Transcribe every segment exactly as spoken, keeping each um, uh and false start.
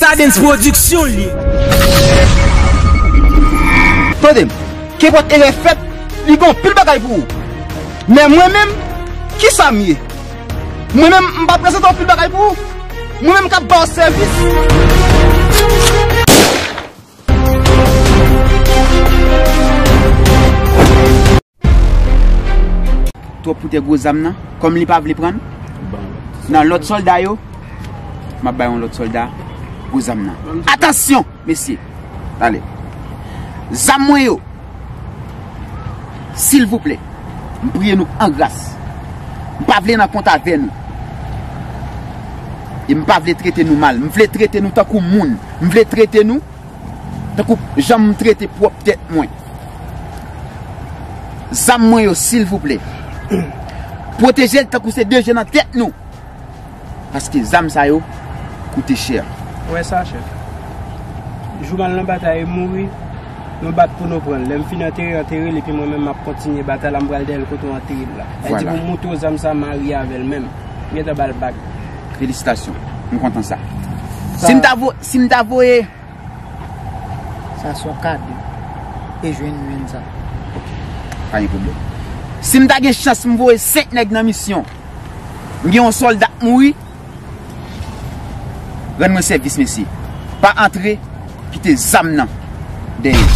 Tadens Production li. Tande m, kenpòt erè fèt, li gen anpil bagay pou ou. Men mwen menm, kisa m ye? Mwen menm, m pa prezante anpil bagay pou ou. Mwen menm k ap ba w sèvis. Twòp poutè gwo zam nan, kòm li pa vle prann. Nan lòt sòlda yo, m ap bay yon lòt sòlda gwo zam nan. Atansyon, mesye. Ale. Zam mwen yo, silvouplè, m priye nou an gras. M pa vle nan kont avè nou. E m pa vle trete nou mal. M vle trete nou tankou moun. M vle trete nou tankou jan m trete pwòp tèt mwen. Zam mwen yo, silvouplè, pwoteje l tankou se de je nan tèt nou. Paske zam sa yo koute chè. Ou wè sa, chèf? Jou m al nan batay, e mouri, nou bat pou nou pran l. Lè m fin antere, antere l, epi mwen menm, m ap kontinye batay la, m pral dèyè l kote w antere m la. Sa vle di pou m montre w zam sa, m marye avè l menm. M gentan ba l bag. Felisitasyon. M kontan sa. Si m ta vo-, si m ta voye Sa se yon kado. E jwenn, jwenn sa. Pa gen pwoblèm. Si m ta gen chans m voye senk nèg nan misyon, m gen yon sòlda k mouri, rann mwen sèvis, mesye. Pa antre, kite zam nan dèyè.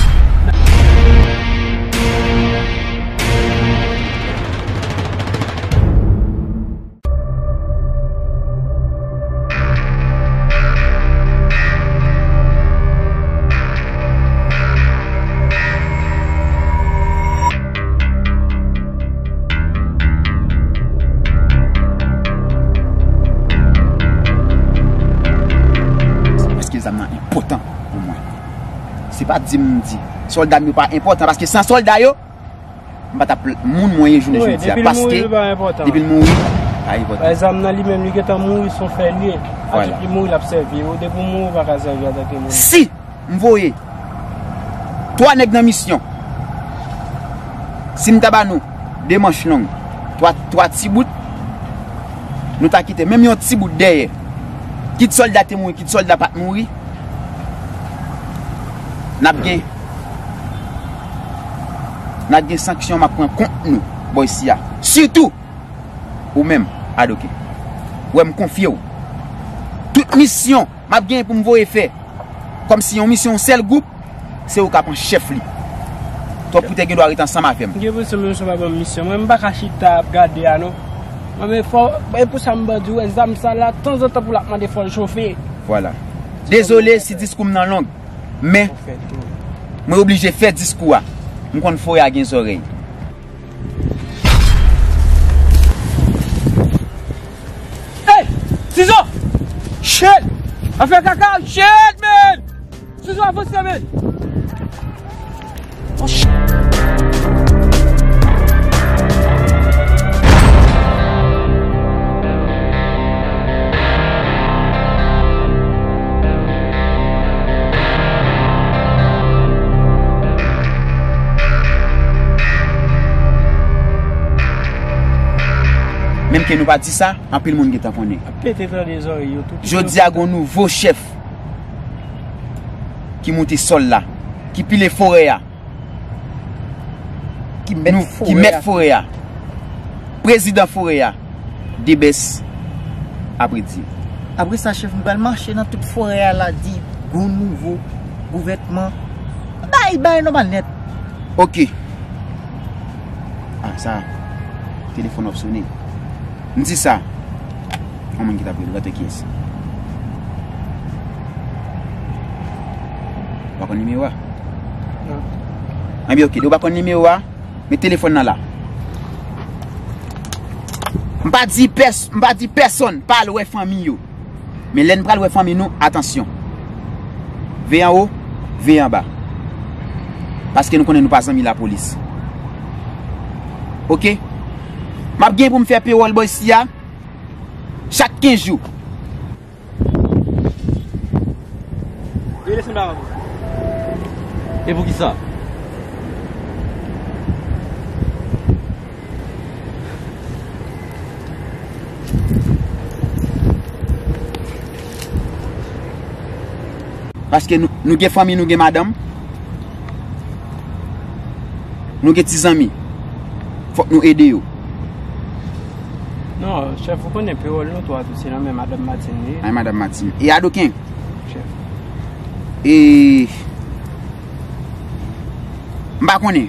Paske zam nan enpòtan pou mwen. Se pa di m di sòlda m yo pa enpòtan, paske san sòlda yo, m pa t ap moun mwen ye jounen jodi a, paske depi l mouri, li pa enpòtan. Zam nan li menm, li gentan mouri, se yon fè l ye. Vwala. Depi l mouri, l ap sèvi ou. Depi w mouri, ou pa ka sèvi antanke moun. Si m voye twa nèg nan misyon, si m ta ba nou de manch long, twa, twa ti bout, nou ta kite menm yon ti bout dèyè. Kit sòlda te mouri, kit sòlda pa t mouri, n ap gen, n ap gen sanksyon m ap pran kont nou bò isi a. Sitou ou menm, Adoke. Wè m konfye w. Tout misyon m ap gen pou m voye fè, kòmsi yon misyon yon sèl gwoup, se ou k ap an chèf li. Twòp poutè gen dwa ret ansanm avè m. M gen enpresyon misyon pa ban m misyon. Mwen, m pa ka chita ap gade a non. Mwen, men fò, e pou sa m ban di w, wè zam sa la, tanzantan pou l ap mande fò l chofe. Vwala. Dezole si diskou m nan long, men mwen oblije fè diskou a. M konn forè a gen zòrèy. Hey! Sizo! Shit! Afè kaka! Shit, man! Sizo, avanse, man! Oh, shit! Menm ke nou pa di sa, anpil moun gentan konnen. Ap pete tande zòrèy yo tout. Jodi a, gon nouvo chèf ki moute sòl la, ki pile forè a. Ki mèt forè a. Prezidan forè a, Debès Apredye. Apre sa, chèf, m pral mache nan tout forè a la, di gon nouvo gouvènman. Bay, bay nòmal nèt. Oke. Ah, sa, telefòn w ap sone. M di sa. Yon moun ki t ap rele, w pa t wè kiyès. Ou pa konn nimewo a? Non. Enben, oke, depi w pa konn nimewo a, met telefòn nan la. M pa di pès-, m pa di pèsonn pa al wè fanmi yo. Men lè n pral wè fanmi nou, atansyon. Veye anwo, veye anba. Paske nou konnen nou pa zanmi lapolis. Oke? M ap gen pou m fè pewòl bò isi a chak kenz jou. Yo desann ba w. E poukisa? Paske nou, nou gen fanmi, nou gen madanm, nou gen ti zanmi. Fòk nou ede yo. Non, chèf, ou konnen pewòl nou twa tou, se nan men madanm Matin li ye. Ay, madanm Matin. E Adoken? Chèf. E, m pa konnen.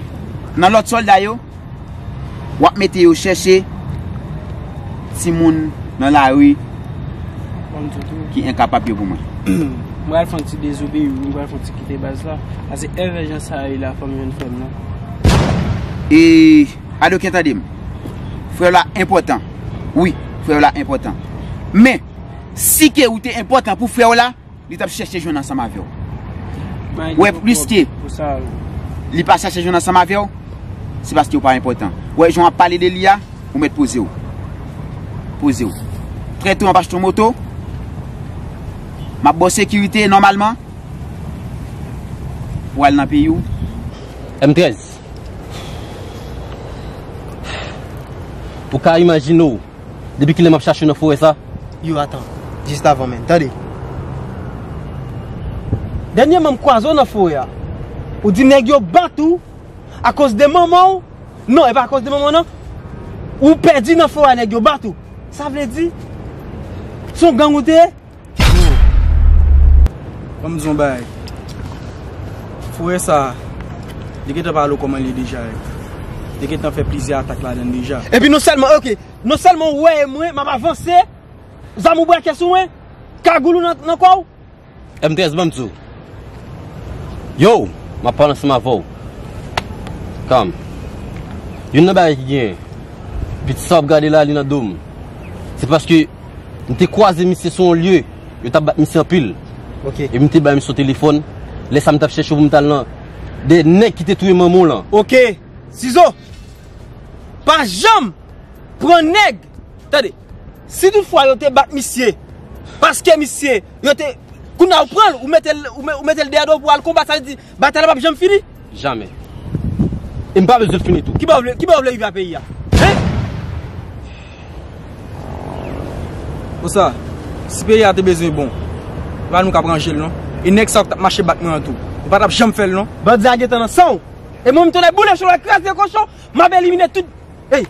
Nan lòt sòlda yo, w ap mete yo chèche timoun nan lari ki enkapab yo pou mwen. M pral fè yon ti dezobeyi wi, m pral fè yon ti kite baz la. Paske èvè jan sa ye la, fò m jwenn frè m nan. E, Adoken, tande m. Frè w la enpòtan. Wi, frè w la enpòtan. Men, si ke ou te enpòtan pou frè w la, li t ap chèche jwenn ansanm avè w. Wè, pliske li pa chèche jwenn ansanm avè w, se paske w pa enpòtan. Wè, jan w ap pale de li a, ou mèt poze w. Poze w. Trè tou, m ap achte yon moto. M ap ba w sekirite nòmalman. Pou w al nan peyi w. M trèz. Ou ka imajine w depi kilè m ap chache w nan forè sa? Yo, atan. Jis avan menm. Tande. Dènyèman, m kwaze w nan forè a. Ou di nèg yo bat ou akoz de manman w. Non, e pa akoz de manman w, non. Ou pèdi nan forè a, nèg yo bat ou. Sa vle di, se yon gang ou te ye? Ban m di w yon bagay. Forè sa a, li gentan pale w kòman li ye deja. Li gentan fè plizyè atak ladan l deja. Epi non sèlman, oke, non sèlman ou wè mwen, m ap avanse, zam ou brake sou mwen, kagoul ou nan, nan kò w. M trèz, ban m di w. Yo, m ap pale ansanm avè w. Kalm. Youn nan bagay ki genyen, pitit sa w ap gade la, li nan do m. Se paske m te kwaze misye sou yon lye, yo t ap bat misye anpil. Ok. Epi m te bay misye yon telefòn. Lè sa m t ap chèche w pou m t al nan de nèg ki te touye manman w lan. Ok. Sizo, pa janm pran nèg. Tande, si toutfwa yo te bat misye, paske misye, yo te, kounye a ou pran l, ou mete l, ou me-, ou mete l dèyè do pou al konbat, sa vle di, batay la p ap janm fini? Jamè. E m pa bezwen l fini tou. Kiba w vle, kiba w vle rive a peyi a? Hein? Konsa, si peyi a te bezwen bon, e pa nou k ap ranje l non. E nèg sa yo k t ap mache bat mwen an tou, yo pa t ap janm fè l non. Bandi a gentan nan san w. E mwen m tounen boule cho la, kraze kochon, m ap elimine tout. Ey!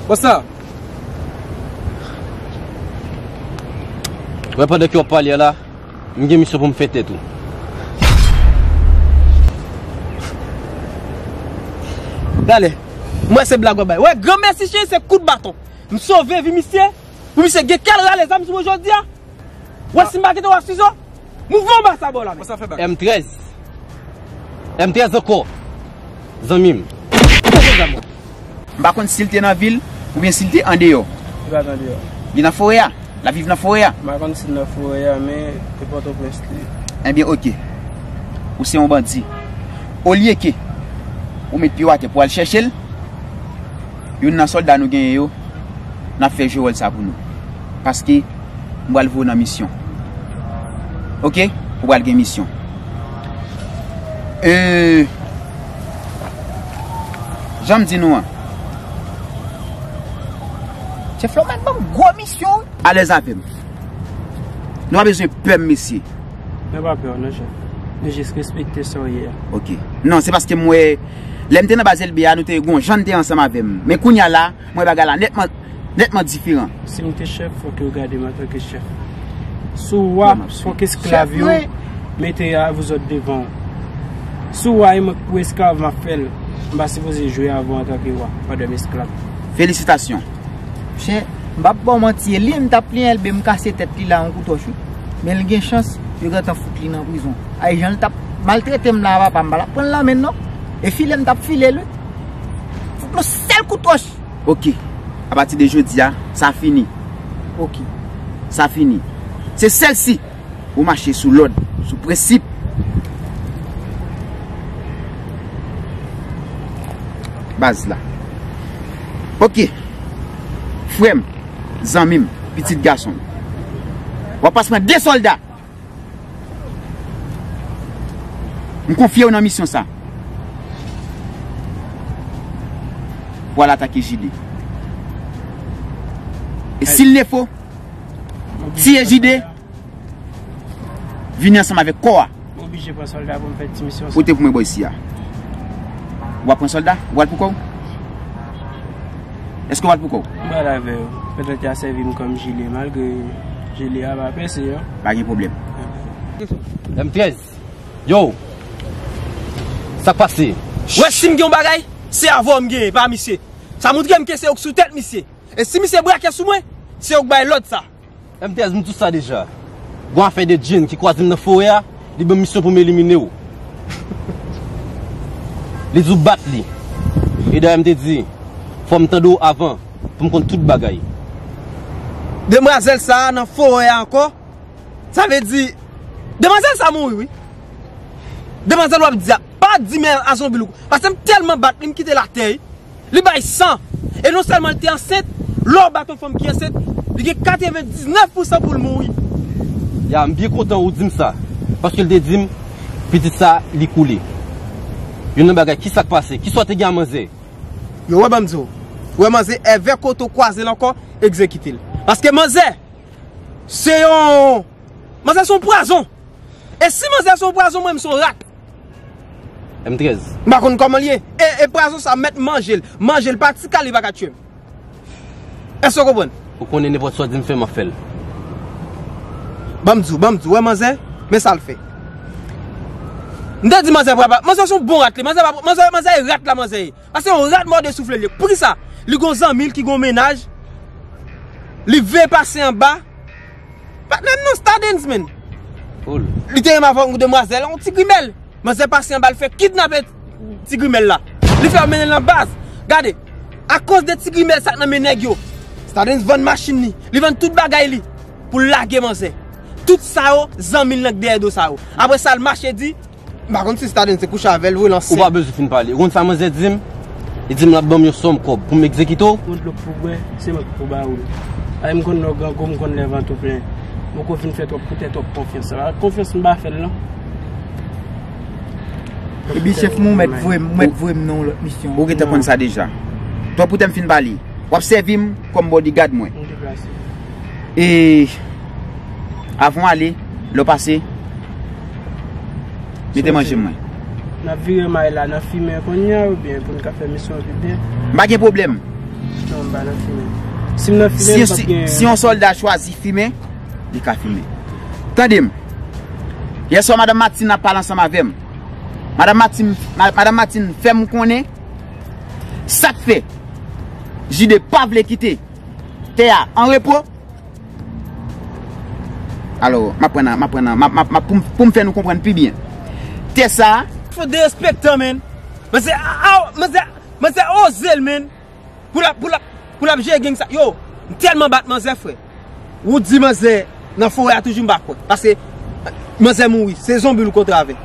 Konsa. Wè, pandan ke w ap pale a la, m gen misyon pou m fè tèt ou. Talè, m wè se blag w ap bay. Wè, granmèsi chen, se kout baton. M sove vi misye, pou misye gen kè l rale zam sou mwen jodi a. Wè, si m pa kite w a Sizo, mouvman anba sa bò la men. M trèz. M trèz ankò. Zanmi m. Kite zam ou. M pa konn si l te nan vil oubyen si l te andeyò. Li pa t andeyò. Li nan forè a. L ap viv nan forè a. M pa konn si l nan forè a, men e Pòtoprens li ye. Ebyen, oke. Ou se yon bandi. Olye ke ou met pye w atè pou al chèche l, youn nan sòlda nou genyen yo, n ap fè jwe wòl sa pou nou. Paske m pral voye w nan misyon. Oke? Ou pral gen misyon. E, jan m di nou an, chèf la, ou mèt ban m gwo misyon wi. Alèz avè m. Nou pa bezwen pè m, mesye. Nou pa pè w non, chèf. Nou jis respekte sa w ye a. Oke. Non, se paske m wè, lè m te nan baz L B a, nou te gon jan n te ansanm avè m. Men kounye a la, m wè bagay la nètman, nètman diferan. Si m te chèf, fòk yo gade m antanke chèf. Si w wa, fòk esklav yo mete a, vouzòt devan w. Si w wa e mwen k pou esklav, m ap fè l. M pa sipoze jwe avè w antanke wa, pandan m esklav. Felisitasyon. Monchè, m p ap ba w manti, e li m t ap pliyen L B, m kase tèt li la yon kout wòch wi. Men l gen chans, yo gentan fout li nan prizon. Ay, jan l t ap maltrete m la, papa, m pa t ap pran l nan men l non. E file m t ap file l wi. Fout l yon sèl kout wòch. Oke. Apati de jodi a, sa fini. Oke. Sa fini. Se sèl si ou mache sou lòd, sou prensip baz la. Oke. Frè m, zanmi m, pitit gason m. W ap pase pran de sòlda. M konfye w nan misyon sa. Pou al atake J D. E si l nefo, tiye J D. Vini ansanm avèk kò a. M oblije pran sòlda pou m fè ti misyon sa. Pote pou mwen bò isi a. W ap pran sòlda? W al pou kò w? Èske w al pou kò w? M pral avè w. Petèt y a sèvi m kòm jile, malgre jile a pa pèse, non. Pa gen pwoblèm. M trèz. Yo! Sa k pase? Wè, si m gen yon bagay, se avè w m genyen, pa misye. Sa montre m ke se ou k sou tèt misye. E si misye brake sou mwen, se ou k bay lòd sa. M trèz, m di w sa deja. Gon afè de djinn ki kwaze m nan forè a, li ban m misyon pou m elimine w. Li di w bat li. E dayè m te di, fò m tande w avan, pou m konn tout bagay. Demwazèl sa a nan forè a ankò, sa vle di, demwazèl sa mouri, wi. Demwazèl w ap di a, pa di men a zonbi l, paske m tèlman bat li, m kite l atè, wi. Li bay san. E non sèlman li te ansent, lè w bat yon fanm ki ansent, li gen katrevendiznèf pousan pou l mouri. Ya, m byen kontan ou di m sa. Paske l te di m, pitit sa, li koule. Youn nan bagay, kisa k pase? Kisa w te gen a manzè? Yo, wè, ban m di w. Wè, manzè, èvè kote w kwaze l ankò, egzekite l. Paske manzè, se yon, manzè se yon pwazon. E si manzè se yon pwazon, mwen, m se yon rat. M trèz. M pa konn kòman l ye. E, e pwazon sa, mèt manje l. Manje l, pa ti kal li pa ka tiye m. Èske w konprann? Ou konnen nenpòt sa w di m fè, m ap fè l. Ban m di w, ban m di w, wè manzè, men sa l fè. M te di manzè papa, manzè se yon bon rat li, manzè pa, manzè, manzè e rat la manzè ye. Paske yon rat mòde soufle l ye. Poukisa? Li gon zanmi l ki gon mennaj, li vle pase anba, patnè m nan Stardens, menn. Li te renmen avè yon demwazèl, yon ti grimèl. Manzè pase anba l fè kidnape ti grimèl la. Li fè yo mennen l nan baz. Gade, akoz de ti grimèl sa k nan men nèg yo, Stardens vann machin li, li vann tout bagay li pou l lage manzè. Tout sa yo, zanmi l nan k dèyè do sa yo. Apre sa, l mache di, M pa konn si Stardens te kouche avè l vre, l ansent. Ou pa bezwen fin pale. Ou konn sa manzè di m? Li di m l ap ban m yon sòm kòb pou m egzekite w. Yon dlo pou bwè, se mwen ki pou ba ou l. Ay, m konn lè w grangou, m konn lè vant ou plen. M poko fin fè twòp, poutèt twòp konfyans. Sa konfyans m pa fè l, non. Epi chèf mwen, ou mèt voye m, ou mèt voye m nan yon lòt misyon. Ou gentan konn sa deja. Twòp poutèt m fin pale. W ap sèvi m kòm bodyguard mwen. M deplase. E avan w ale, lè w pase, mete manje mwen. N ap vire may la nan fimen kounye a oubyen pou n ka fè misyon an pi byen? M pa gen pwoblèm. Non, m pa nan fimen. Si m nan fimen, m p ap gen. Si yon sòlda chwazi fimen, li ka fimen. Tande m. Yèswa, madanm Martine ap pale ansanm avè m. Madanm Martine, ma-, madanm Martine fè m konnen sa k fè Jide pa vle kite tè a an repo. Alò, m ap pran nan, m ap pran nan, m ap, m ap, m ap, pou m, pou m fè nou konprann pi byen. Tè sa a. Fò derespektan, menn. Manzè, a, a, manzè, manzè oze l, menn. Pou l ap, pou l ap, pou l ap jere gang sa. Yo, m tèlman bat manzè, frè. Ou di manzè nan forè a toujou, m pa kwè. Paske manzè mouri, se zonbi l kontre avè.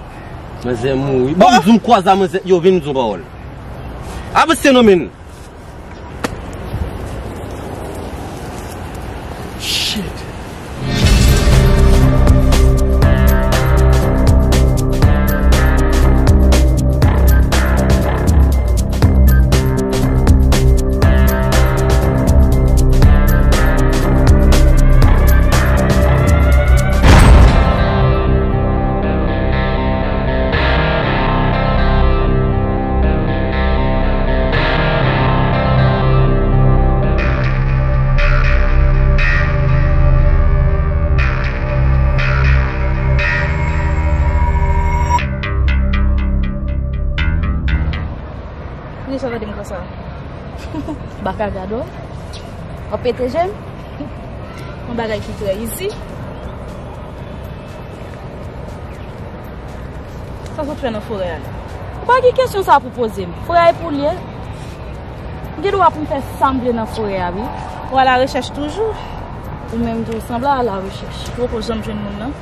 Manzè mouri. Bon, m di w m kwaze a manzè, yo vin di w pawòl. Avanse non, menn. Shit. Poukisa w tande m konsa? Baka gado. W ap pete je m? Yon bagay ki trè izi. Sa w sot fè nan forè a la? Ou pa gen kesyon sa pou poze m. Forè a e pou l ye. M gen dwa pou m fè sa m vle nan forè a, wi. Ou alarechèch toujou? Ou menm tou, w sanble alarechèch. Ou poko janm jwenn moun nan.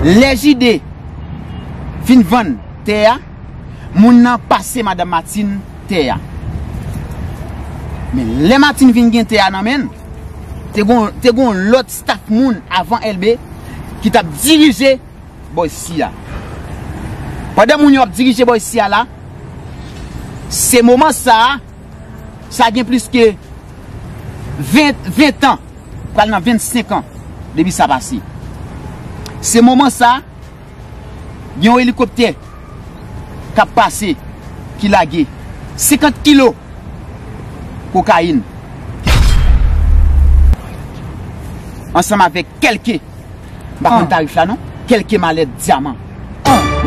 Lè Jide fin vann tè a, moun nan pase madanm Matin tè a. Men lè Matin vin gen tè a nan men l, te gon, te gon lòt staf moun avan Elbe ki t ap dirije bò isi a. Pandan moun yo ap dirije bò isi a la, se moman sa a, sa gen plis ke ven, ven tan, pral nan vennsenk an depi sa pase. Se moman sa a, gen yon elikoptè k ap pase, ki lage senkant kilo kokayin ansanm avèk kèlke, m pa konn tarif la non, kèlke malèt dyaman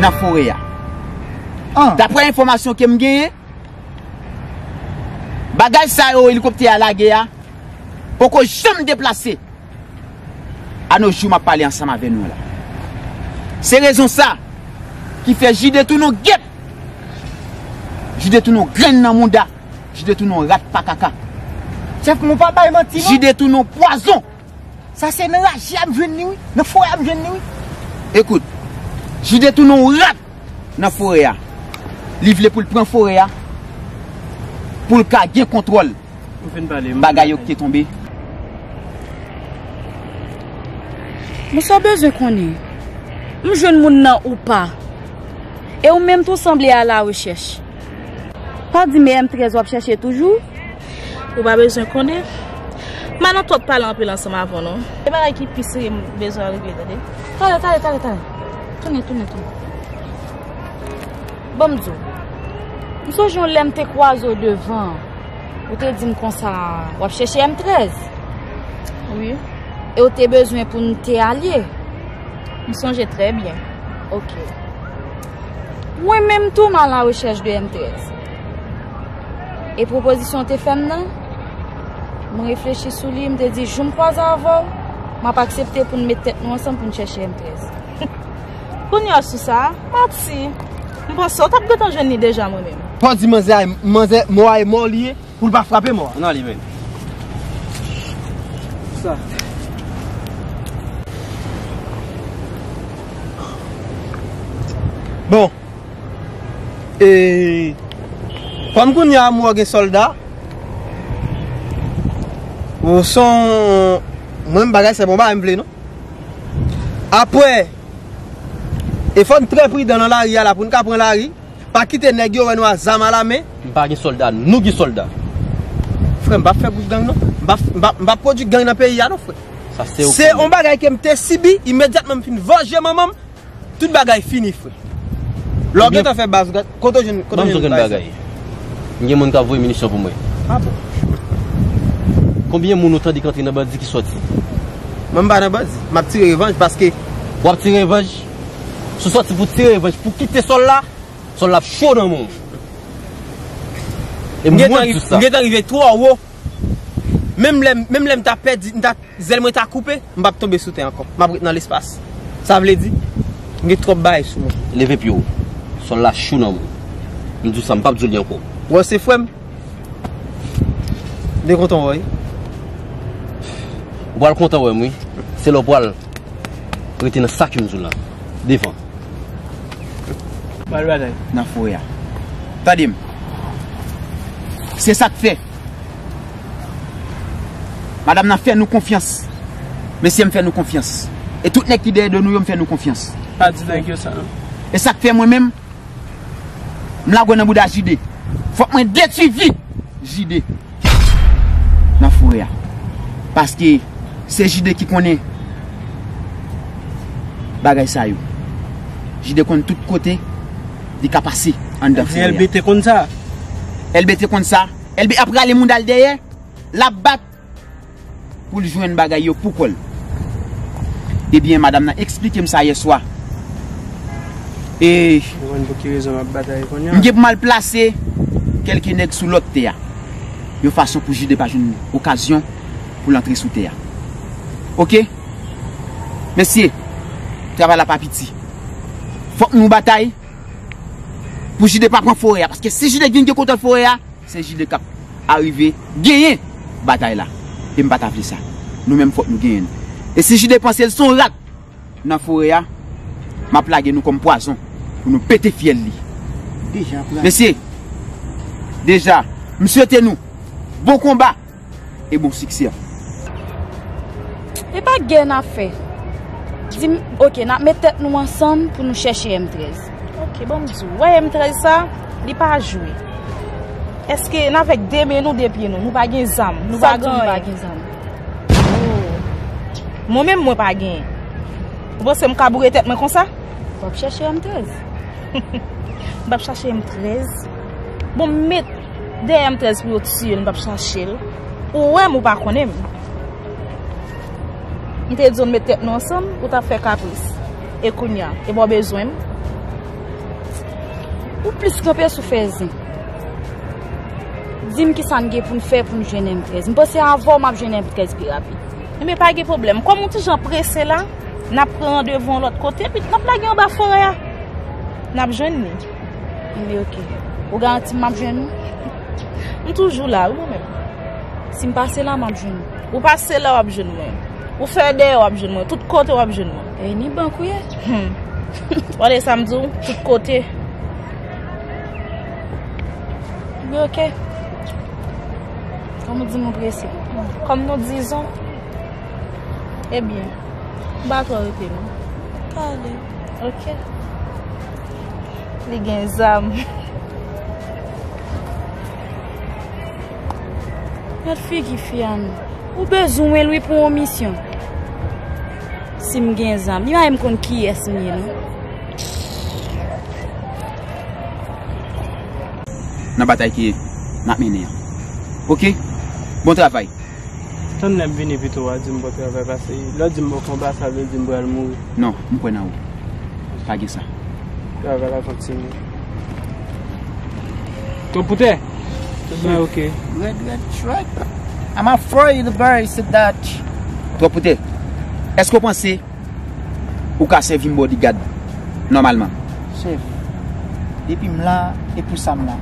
nan forè a. Daprè enfòmasyon ke m genyen, bagay sa yo elikoptè a lage a poko janm deplase. Anojou m ap pale ansanm avè nou la. Se rezon sa ki fè Jide tounen yon gèp. Jide tounen yon grenn nan mouda. Jide tounen yon rat pa kaka. Chèf, mwen pa bay manti non. Jide tounen yon pwazon. Sa se nan raje a m jwenn li wi. Nan forè a m jwenn li wi. Ekout, Jide tounen yon rat nan forè a. Li vle pou l pran forè a, pou l ka gen kontwòl bagay yo ki te tonbe. Bon, sa w bezwen konnen? M jwenn moun nan ou pa? E ou menm tou sanble a la rechèch. Pa di m e M trèz w ap chèche toujou? Ou pa bezwen konnen. M pa nan twòp pale anpil ansanm avè w non. Se bagay ki pi serye m bezwen regle, tande. Talè, talè, talè, talè. Tounen, tounen, tounen. Bon, m di w. M sonje yon lè m te kwaze w devan, ou te di m konsa, w ap chèche M trèz. Wi. E w te bezwen pou n te alye. M sonje trè byen. Ok. Mwen menm tou, m a la rechèch de M trèz. E pwopozisyon w te fè m nan, mwen reflechi sou li, m te di, jou m kwaze avè w, m ap aksepte pou n met tèt nou ansanm pou n chèche M trèz. Kounye a sou sa, manti. M panse w t ap gentan jwenn li deja mwen menm. Fò w di manzè a, manzè, mò a e mò li ye, pou l pa frape mò a. Ann ale, men. Sa. Bon. E, kòm kounye a mò gen sòlda, ou son, mwen m bagay se bon bagay m vle non. Apre, e fò n trè pridan nan lari a la pou n ka pran lari. Pa kite nèg yo wè nou a zam alamen. M pa gen sòlda, nou gen sòlda. Frè, m p ap fè gwoup gang non. M p ap, m p ap, m p ap pwodui gang nan peyi a non, frè. Sa se ou. Se yon bagay ke m te sibi imedyatman m fin vanje manman m. Tout bagay fini, frè. Lè w gentan fè baz, kote w jwenn, kote w jwenn bagay sa? M gen moun k ap voye minisyon pou mwen. Ah bon? Konbyen moun ou tande k antre nan bandi ki sòti? Mwen m pa nan bandi. M ap tire revanj paske. W ap tire revanj? Si w sòti pou tire revanj, pou kite sòl la, sòl la ap cho nan men w. E m gentan di w sa. M gentan rive twò wo. Menm lè, menm lè m ta pèdi, m ta, zèl mwen ta koupe, m p ap tonbe sou tè ankò. M ap ret nan lespas. Sa vle di, m gen twòp bagay sou mwen. Leve pye w. Sòl la cho nan men w. M di w sa, m p ap di w li ankò. Wè, se frè m. M te kontan wè w wi. Ou pral kontan wè m wi. Se lè w pral rete nan sa ke m di w la. Devan. Pral batay. Nan forè a. Tande m. Se sa k fè. Madanm nan fè nou konfyans. Mesye m fè nou konfyans. E tout nèg ki dèyè do nou yo, m fè nou konfyans. Pa di nèg yo sa non. E sa k fè mwen menm, m lage w nan bouda Jide. Fòk mwen detwi vi Jide nan forè a. Paske se Jide ki konnen bagay sa yo. Jide konn tout kote li ka pase anndan forè a. Elbe te konn sa. Elbe te konn sa. Elbe ap rale moun al dèyè. L ap bat pou l jwenn bagay yo pou kò l. Ebyen, madanm nan eksplike m sa yè swa. E m gen pou m al plase kèlke nèg sou lòt tè a, yon fason pou Jide pa jwenn okazyon pou l antre sou tè a. Oke? Mesye, travay la pa piti. Fòk nou batay pou Jide pa pran forè a, paske si Jide vin gen kontwòl forè a, se Jide k ap arive genyen batay la. E m pa ta vle sa. Nou menm fòk nou genyen l. E si Jide panse l se yon rat nan forè a, M ap lage nou kòm pwazon pou nou pete fyèl li. Deja, pran. Mesye, deja, m swete nou bon konba e bon siksè. E pa gè n ap fè. Di m, oke, n ap met tèt nou ansanm pou nou chèche M trèz. Oke, bon, m di w, wè M trèz sa, li pa jwe. Èske n avèk de men nou, de pye nou, nou pa gen zam, nou pa gen anyen? Sa w di m pa gen zam? Oh. Mwen menm, mwen pa genyen. Ou panse m ka boure tèt mwen konsa? W ap chèche M trèz. M p ap chache M trèz. Bon, m met dèyè M trèz pou yo tiye l, m p ap chache l. Ou wè m, ou pa konnen m. M te di w n met tèt nou ansanm, ou t ap fè kapris. E kounye a, e bò bezwen m. Ou plis kanpe sou fè zen. Di m kisa n gen pou n fè pou n jwenn M trèz. M panse avè w m ap jwenn M trèz pi rapid. Enben, pa gen pwoblèm. Kòm ou ti jan prese la, n ap pran randevou yon lòt kote, epi n ap lage anba forè a. N ap jwenn li. Enben, oke. Ou garanti m ap jwenn ou? M toujou la, wi, mwen menm. Si m pase la, m ap jwenn ou. Ou pase la, w ap jwenn mwen. Ou fè dèyè, w ap jwenn mwen. Tout kote, w ap jwenn mwen. E ni bank ou ye? Hmm. W ale sa m di w? Tout kote. Enben, oke. Kòm ou di m ou prese. Kòm nou dizon. Ebyen, m pa twò rete non. Pale. Oke. Li gen zam. Gad figi fi a non. Ou bezwen l wi pou yon misyon. Si m gen zam, li pa menm konn kiyès m ye non. Nan batay ke n ap mennen an. Oke? Bon travay. Tann lè m vini pito w a di m bon travay, paske lè w di m bon konba, sa vle di m pral mouri. Non, m kwè nan ou. Pa gen sa. Travay la kontinye. Twòp poutè? Tout bagay oke. Red, red truck. I'm afraid the bird said that. Twòp poutè. Èske w panse ou ka sèvi m bodyguard nòmalman? Chèf, depi m la, e pou sa m la.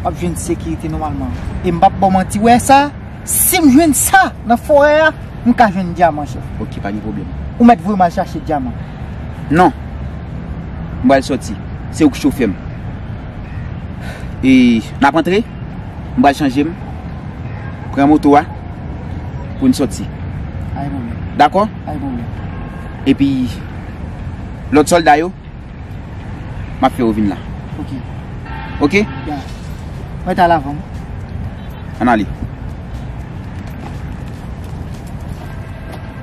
W ap jwenn sekirite nòmalman. E m p ap ba w manti, wè sa? Si m jwenn sa nan forè a, m ka jwenn dyaman, chèf. Ok, pa gen pwoblèm. Ou mèt voye m al chache dyaman. Non. M pral sòti. Se ou k chofe m. E n ap antre. M pral chanje m. Pran moto a pou n sòti. Pa gen pwoblèm. Dakò? Pa gen pwoblèm. Epi, lòt sòlda yo, m ap fè yo vin la. Ok. Ok? Ya. Mwen t al avan m. Ann ale.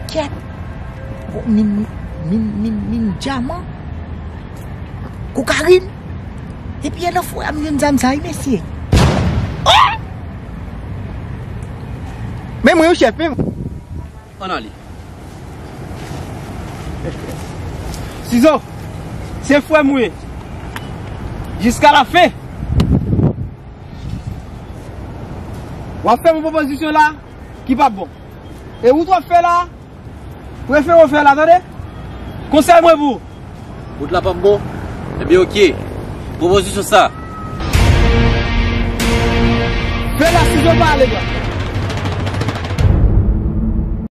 Kèt. Gwo min, min, min, min dyaman. Kokayin. Epi nan fwa a m jwenn zam sa wi, mesye. Oh! Men mwen, wi, chèf, men mwen. Ann ale. Sizo, se frè m ou ye. Jiska la fen. W ap fè m yon pwopozisyon la ki p ap bon. E wout w ap fè la, prefere w fè la, tande? Konsèy mwen pou ou. Wout la p ap bon? Ebyen, ok. Pwopozisyon sa. Fè la, Sizo, pa ale, bra.